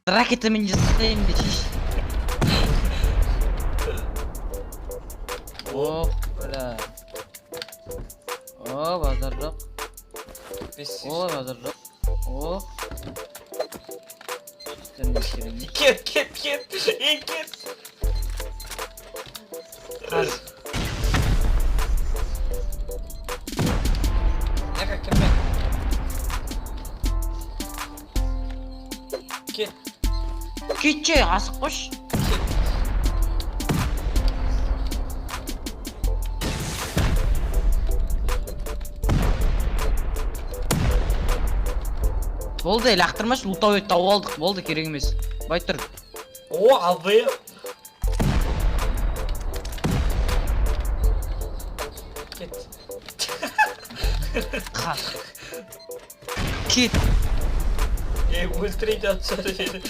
Ракетамен жасаймын де шеш. Ох, бля. О, базар жоқ. Бес. О, базар жоқ. О. Шестерін шерін. Кет, кет, кет. Ей, кет. Қаз. Мына кірме. Кет, Кетші, асық қойшы. Кет. Болды, лақтырмашы, лутовой тауып алдық. Болды, керек емес. Бай тұр. О, алды. Кет. Қаз. Кет, Ей, өлтірейін жатса деді.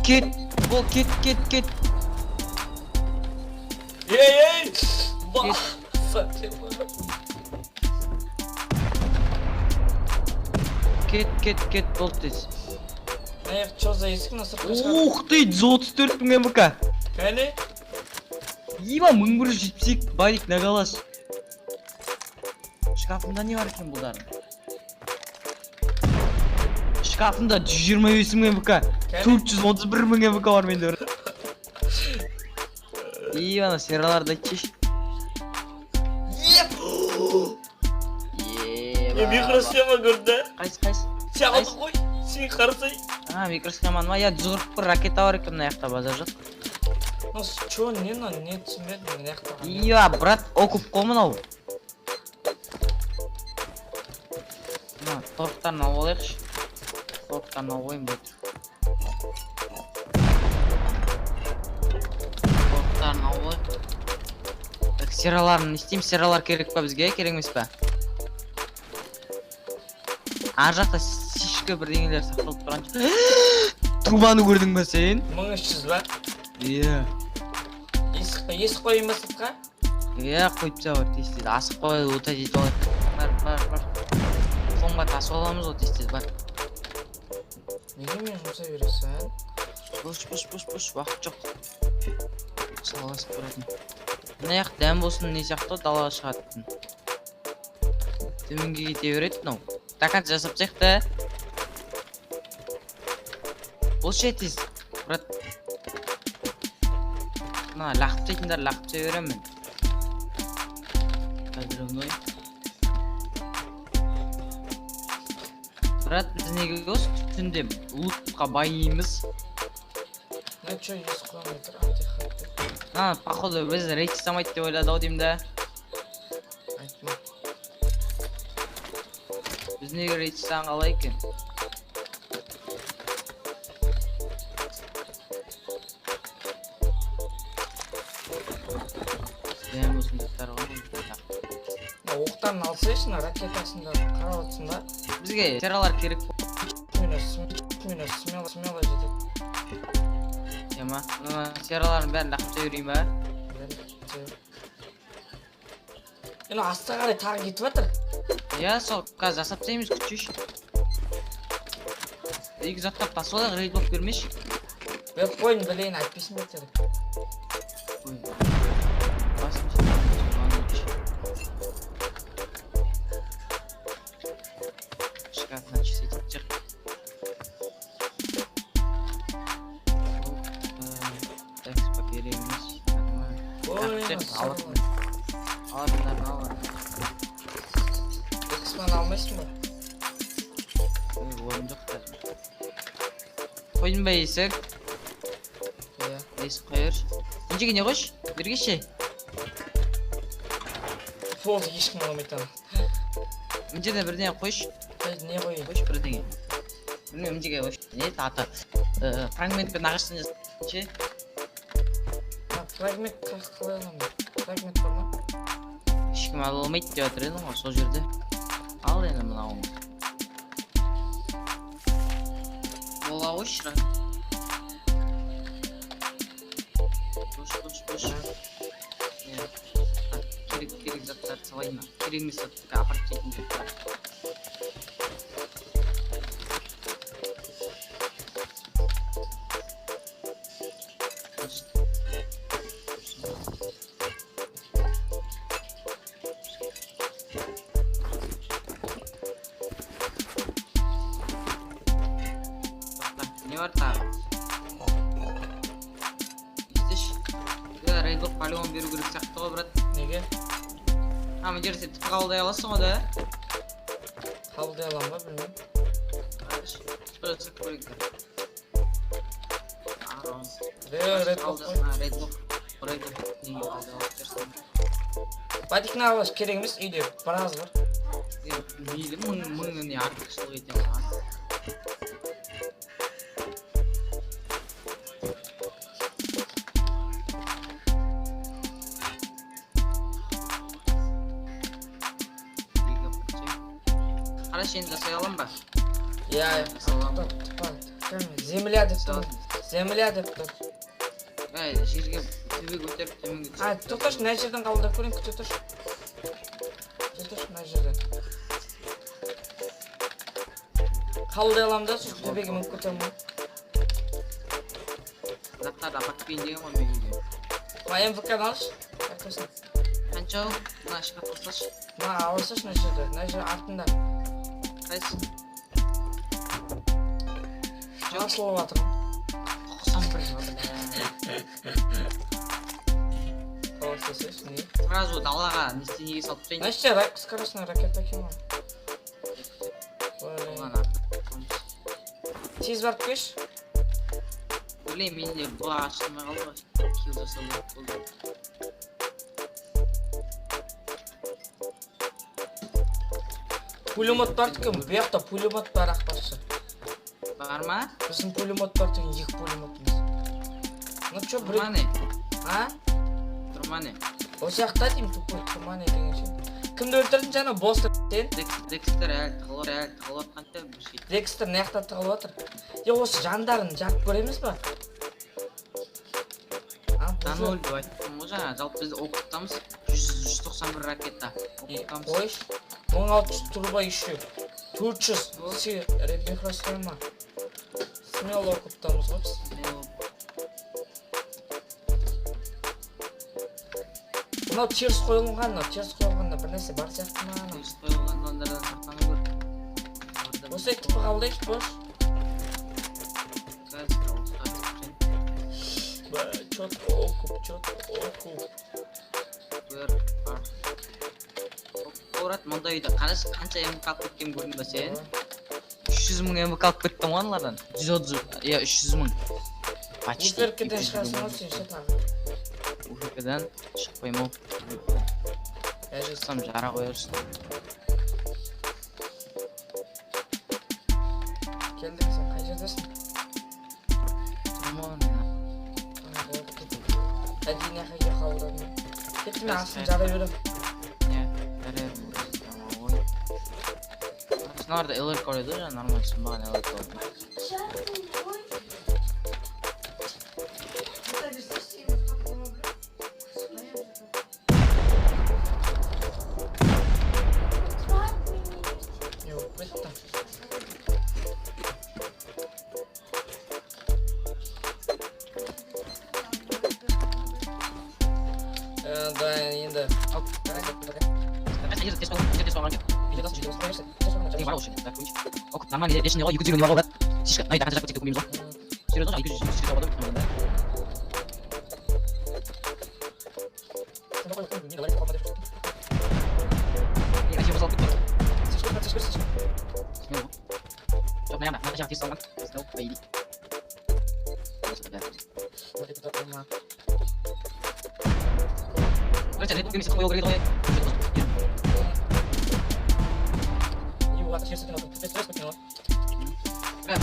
Кет. Бол, кет, кет, кет. Ей, ей! Ба! Совсем. Кет, кет, кет, болды тез. Эй, чё за есік, мына сыртқа шығады? Ух ты, 134 мың МК. Кәне? Има, 1172 байик на галаш. Шкафымда не бар екен бұлардың? Шкафымда 125 мың МК. Кәне? 431 мың МК бар менде. И ана сераларды айтшы. Еп! Е, микросхема көрді. Қайсы, қайсы? Сен алдың ғой. Сен қарасай. А, микросхеманы ма? Я, 141 ракета бар екен мына жақта, базар жоқ. Ну, чё, не, мынау, не түсінбедім мына жақта. Иә, брат, окуп қой мынау. Мына торттарын алып алайықшы. Торттарын алып қояйын, бой тұр. Торттарын алып алайық. Так, сераларын не істейміз? Сералар керек па бізге, керек емес па? Ар жақта сишка бірдеңелер сақталып тұрған. Трубаны көрдің ба сен? 1300 ба? Иә. Есік, есік қояйын ба сыртқа? Иә, қойып тастау бар тез тез. Асық қой, ота жетіп алайық. Бар, бар, бар. Соңға тасып аламыз ғой тез тез, бар. Неге мені жұмсай бересің? Бош, бош, бош, бош, уақыт жоқ. Саласып тұратын. Мына жақ дәм болсын не сияқты ғой, далаға шығатын. Төменге кете береді мынау. До конца жасап тастайық та. Болшы тез, брат. Мына лақтырып тастайтындар лақтырып тастай беремін мен. Подрывной. Брат, біз неге осы түнде лутқа байимыз? Ну чё, есік қоя алмай тұр, антихайп деп. А, походу біз рейд жасамайды деп ойлады ау деймін да. Айтма. Біз неге рейд жасаған қалай екен? Дәм осындай заттар ғой. Мына оқтарын алсайшы, мына ракетасын да қарап отырсың ба? Бізге тералар керек. Міне, міне, смело, смело жетеді. Ема, мына сералардың бәрін лақтырып тастай берейін ба? Мына астына қарай тағы кетіп жатыр. Иә, сол қазір жасап тастаймыз, күтшейші. Екі заттап тасып алайық, рейд болып бермеші. Беріп қойын, білейін, айтпайсың ба керек? Ой. Басым жетті. Шкаф начистить етіп. Экспо керек емес. Ой, Лақтырып мына алатын. Алатындарын ал. Экспаны алмайсың ба? Ой, орын жоқ қазір. Қойдың ба есік? Иә. Есік қоя берші. Мына жерге не қойшы? Бергеші. Болды, ешкім алмайды аны. Мына жерде бірдеңе қойшы. Ей, не қояйын? Қойшы бірдеңе. Білмеймін, мына жерге қойшы. Не еді аты? Фрагментпен ағаштан жасайтын ше. А, фрагмент қалай аламын? Фрагмент бар ма? Ешкім ала алмайды деп жатыр едің ғой сол жерде. Ал енді мынауын. Бола қойшы, ра. Бош, бош, бош. Иә. А, керек, керек заттарды салайын ба? Керек емес затты апарып тастайтын заттар. бар тағы? Естіші. Рейдлок полигон беру керек сияқты ғой, брат. Неге? А, мына жерде сен тіпі қабылдай аласың ғой да? Қабылдай аламын ба, білмеймін. Қарашы, тіпі жасап көрейік. Арон. Редлок қой. Редлок. Редлок. Неге қабылдай алып жүрсің? Батикні алаш керек емес, үйде біраз бар. Мейлі, мың не артықшылық етемін саған. Қарашы, енді жасай аламын ба? Иә, Жасай аламын. Земля деп тұр. Земля деп тұр. Әй, жерге төбе көтеріп төменге А, түсіп. тоқташы, мына жерден қабылдап көрейін, күте тұршы. Күте тұршы, мына жерден. Қабылдай аламын да, сосын төбеге мініп кетемін ғой. Заттарды апарып кетейін деген ғой мен үйге. Мына МВК-ны алшы. Қайтасың. Қанша ол? Мына шкафқа салшы. Мына алсашы мына жерде, мына жер артында. Қайсы? Ашылып жатыр. 91 ма, бля. Алсасайшы, не? Сразу далаға не істей, неге салып тастайын? Мына жерде скоростной ракета екен ғой. Оған артық. Тез барып келші. Блин, менде бұға ашылмай қалды ғой. Килл жасау керек болды. Пулемет бар екен, бұл жақта пулемет бар, ақбасшы. Бар ма? Біздің пулемет бар деген, екі пулеметіміз. Ну чё, біреу... Тұрма не? А? Тұрма не? Осы жақта деймін, тупой, тұрма не дегенше. Кімді өлтірдің жаңа, босты сен? Декстер әлі тығылып, әлі тығылып жатқанша бір шет. Декстер мына жақта тығылып жатыр. Е, осы жандарын жарып көреміз ба? А, Да бұл ноль деп айттым ғой жаңа. Жалпы біз оқытамыз. 191 ракета. Оқытамыз. Қойш. 1600 труба еще. 400. Микросхема. Смело оқытамыз ғой біз. Мынау теріс қойылған, мынау теріс қойылғанда бір нәрсе бар сияқты ма анау? Теріс қойылған адамдардан сақтану керек. Осы тіпі қабылдайыншы, бош. Қазір осыға түсірейін. Бә, четко окуп, четко окуп. Бір, бар. Брат, мындай үйде қарашы, қанша МК алып кеткенін көрдің ба сен? 300 мың МК алып кеттім ғой аналардан. 130, иә, 300 мың. Почти. Уферкеден шығасың ғой сен ше тағы. Уферкеден шықпаймын ау. Шықсам жара қоярсың. Келдің, сен қай жердесің? Тұрмын. Әдейі мына жаққа қабылдадым. Кеттім, мен астын жара беремін. Иә, жара беремін. Ой. Мыналарда ЛРК бар еді ғой жаңа, нормально сынбаған ЛРК бар. Не болып кетті? Да, енді. Нормально, ішінде ғой, 220 бар ғой, брат. Шишка, ай, до конца жап кетсек өкінбейміз ғой. Серьезно, 200 шишка бар ғой, да. Әшейін салып кетті. Смело. Жоқ, мына мына жақ тез салған. Смело, по идее. Короче, рет келмесе қою керек еді ғой. Бля,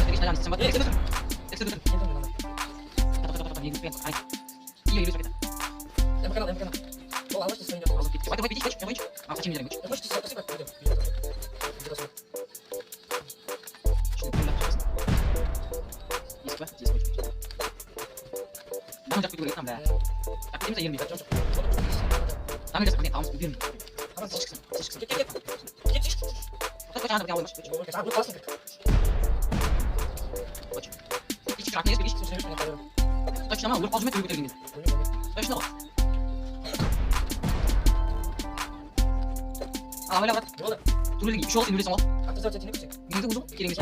Точно ма, өліп қалып жүрме, көтерген кезде. Точно ғой. Ал, абайла, брат. Турелдің үшеуі сен өлесің ғой. Менде өзің керек емес.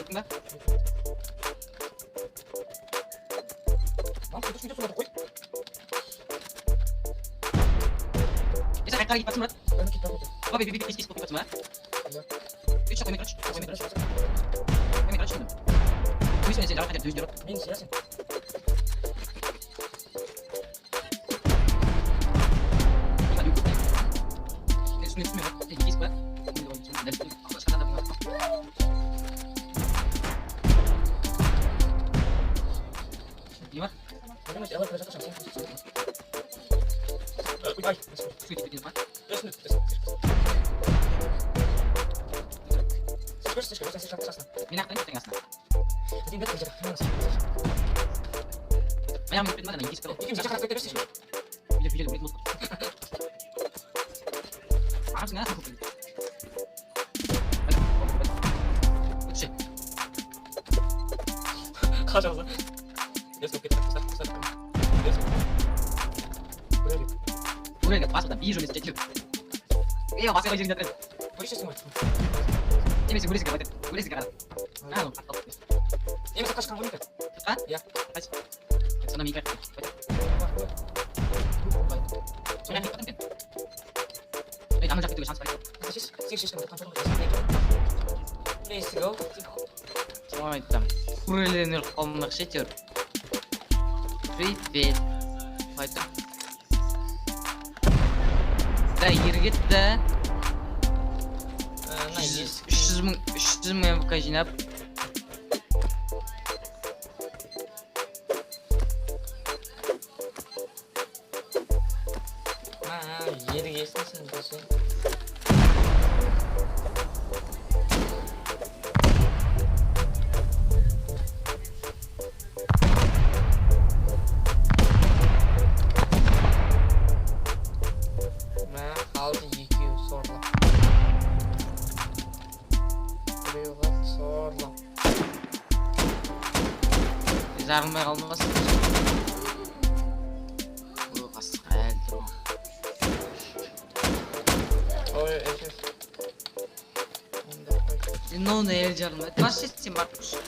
Өлдің ба? Lan kutu şurada koy. Е, сен қайда кетіп жатсың, брат? Ben git ben git. Баба, би, би, би, би, кетіп жатсың ба? Иә. Үш қоймай короче, қоймай короче. Қоймай короче, енді. Өзің сен жарақат етіп, өзің Мен сиясың. Не бар? Мен ала кіре жатырсың сен. Ой, ай. Сует Мен ақтан кеттің астына. Сен бет кіре Мен ағын кетпедім, ана есік Екеуміз жаққа қарап бересің. Үйде үйде өлетін болдық. Ағамсың, а? Өтші. Қашамыз. Let's go кетіп достар. Let's go. Өлген басымда би жөнесі жетіп. Е, басқа жерге жатыр. Көресің ғой. Немесе өлесің қара. Өлесің қара. А, ну, Немесе қашқан ғой неге? А? Иә. Қаш. Сонда мен қаяқта. Сонда мен қаяқта. Ей, ана жаққа кетуге шанс бар. Let's go. Соны айтсам. Күрелерін өліп қалмақшы әйтеуір. Привет. Қайта. Да, ер кетті. Мына есік. 300 мың, 300 мың МВК жинап. Мә, ерігесің сен десең. Мә, қалды екеуі сорлап. Біреу қалды сорлап. Жарылмай қалмасын. Ой, қасық әлі тұр ғой. Ой, әшір. Онда қой. Сен оны әлі жарылмайды. Бас сен барып тұршы.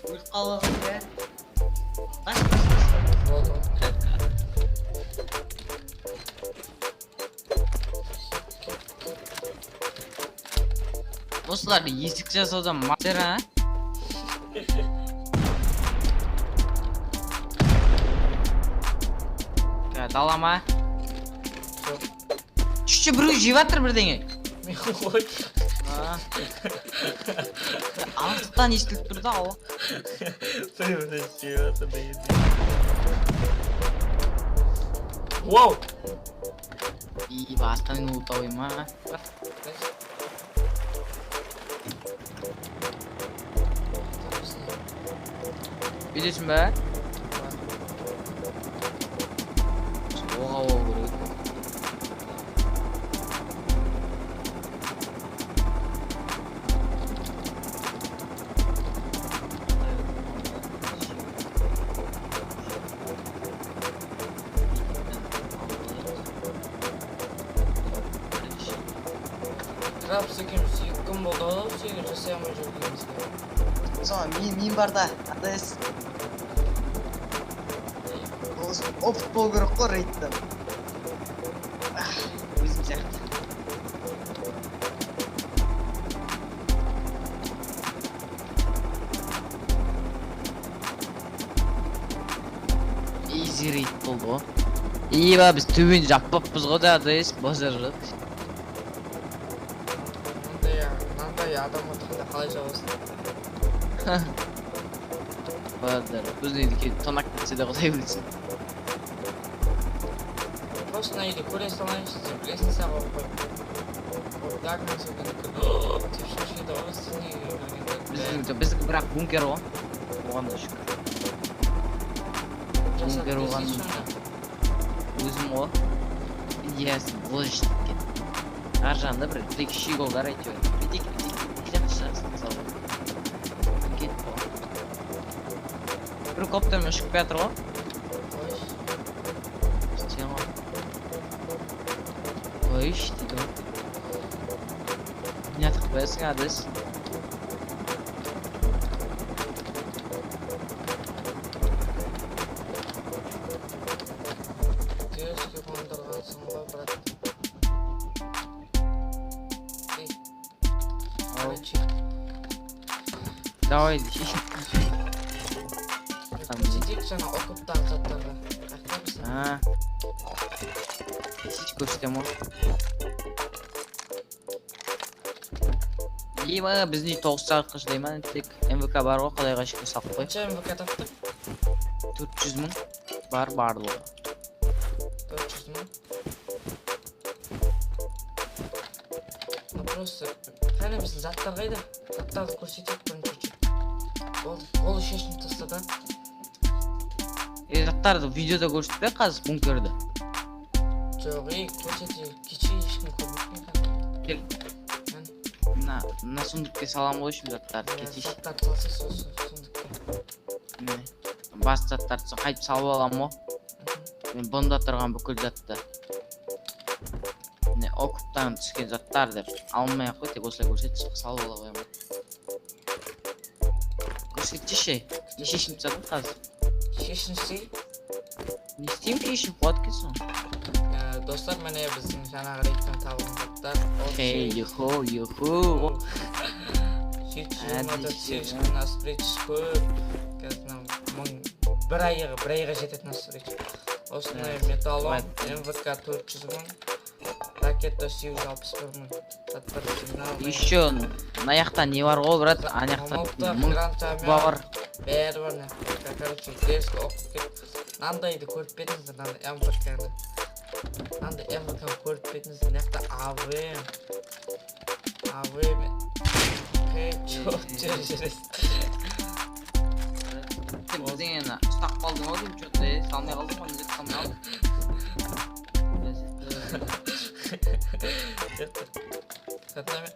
Өліп қалған бе? Бас, бас, бас. Болды. Осылар есік жасаудан мастер, а? Дала ма? Жоқ. Үшінші біреу жеп жатыр бірдеңе. Мен ғой. А. Алыстан естіліп тұр да ол. Вау! И бастан лутовый ма? Үйдесің ба? Оға болу керек. Трапс екеуміз 2 күн болды ғой, сүйегі жасай алмай жүргенімізге. Соны мен барда АДС. Ол опыт болу керек қой рейдті. Өзім сияқты. Изи рейд болды ғой. Иба, біз төбені жаппаппыз ғой да, АДС базар жоқ. Мынандай адам отырғанда қалай жабасың? Базар. Біздің үйде келіп тонап кетсе де құдай білсін. Просто мына үйде көре салайыншы деп лестница қойып қойып. Так, деп шошиды ғой сен үйге кіргенде. Біздің біздікі бірақ бункер ғой. Оған да шүкір. Бункер болған өзім ғой. Идеясын бұлжытып кетті. Ар жағында бір екі үш үй бар әйтеуір. Бүйтейік, бүйтейік, бүйтейік, жақсы мысалы. Кетті ғой. Бір коптермен ұшып келе жатыр ғой. Сен ғой. Ой, дейді ғой. Не атып қоясың, АДС? Давай. Көрсетейік жаңа окоптағы заттарды. Қаяқта біздің? А. Сич көрсетемін ғой. Ема, біздің үй 9 сағатқа шыдай ма? Тек МВК бар ғой, құдайға шүкір, салып қой. Қанша МВК таптық? 400 мың бар барлығы. 400 мың. Ну просто қане, біздің заттар қайда? Заттарды көрсетейік бірінші. Болды, ол шешініп таста да. Е, заттарды видеода көрсетпе қазір, бункерді. Жоқ, ей, көрсетейік. Кеше ешкім көрмеппін қазір. Кел. Ән. Мына сундукке саламын ғой үшін заттарды, Иә, кетейінші. Заттарды салса, сол сундукке. Міне. Бас заттарды соң қайтып салып аламын ғой. Мен бұнда тұрған бүкіл затты. Міне, окоптан түскен заттар деп алмай ақ қой, тек осылай көрсет, салып ала қоямын. Көрсетші, не шешініп тастадың қазір? Шешінсей. Не істеймін, шешініп қуады екенсің ғой. Достар, міне, біздің жаңағы рейдтен табылған заттар. Хей, юху, юху. 724 сегіз мына спрейч көп. Қазір мынау мың бір айға жететін спрейч. Осындай металлолом, МВК 400 мың, ракета 861 мың. Заттар сигнал. Еще мына жақта не бар ғой, брат? Ана жақта мың бар. Бәрі бар мына жақта. Короче, дерзко оқып кет. Мынандайды көріп пе едіңіздер, мынандай МВК-ны? Мынандай МВК-ны көріп пе едіңіздер? Мына жақта АВМ. АВМ. Хедшот жүресің. Сен бірдеңені ұстап қалдың ғой деймін, че-то, е, салмай қалдың ғой, неге салмай қалдың? Гранатомет.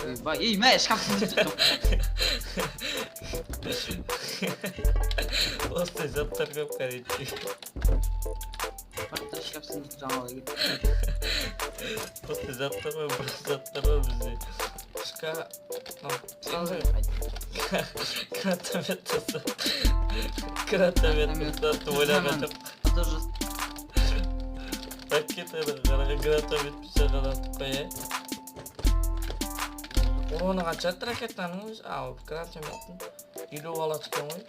Ойбай, ей, мә, шкаф сындырып. Осындай заттар көп, короче. Бір шкаф сындырып жаңағы кетті. Осындай заттар бар, бір заттар бар бізде. Шка, мынау гранатомет тастап. Гранатомет тастап ойлаған жоқ. Тоже. Ракетаны қара, гранатометпен жағалатып қой, иә. Уроны қанша еді ракетаның өзі? А, гранатометтің 50 алады екен ғой.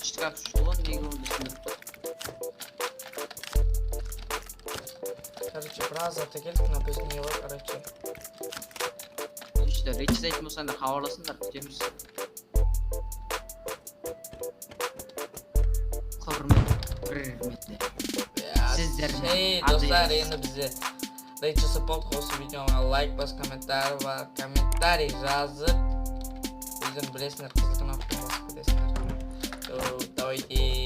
Шкаф ұшты ғой, неге онда сындырып? Короче, біраз зат әкелдік, мына біздің үй ғой, короче. Işte рейд жасайтын болсаңдар, хабарласыңдар, күтеміз. Құрмет, құрметті. Сіздермен Ей, достар, АДС. Енді бізде рейд жасап болдық. Осы видеоға лайк бас, комментарий бар, комментарий жазып, өздерің білесіңдер, қызыл кнопканы басып кетесіңдер. Давайте.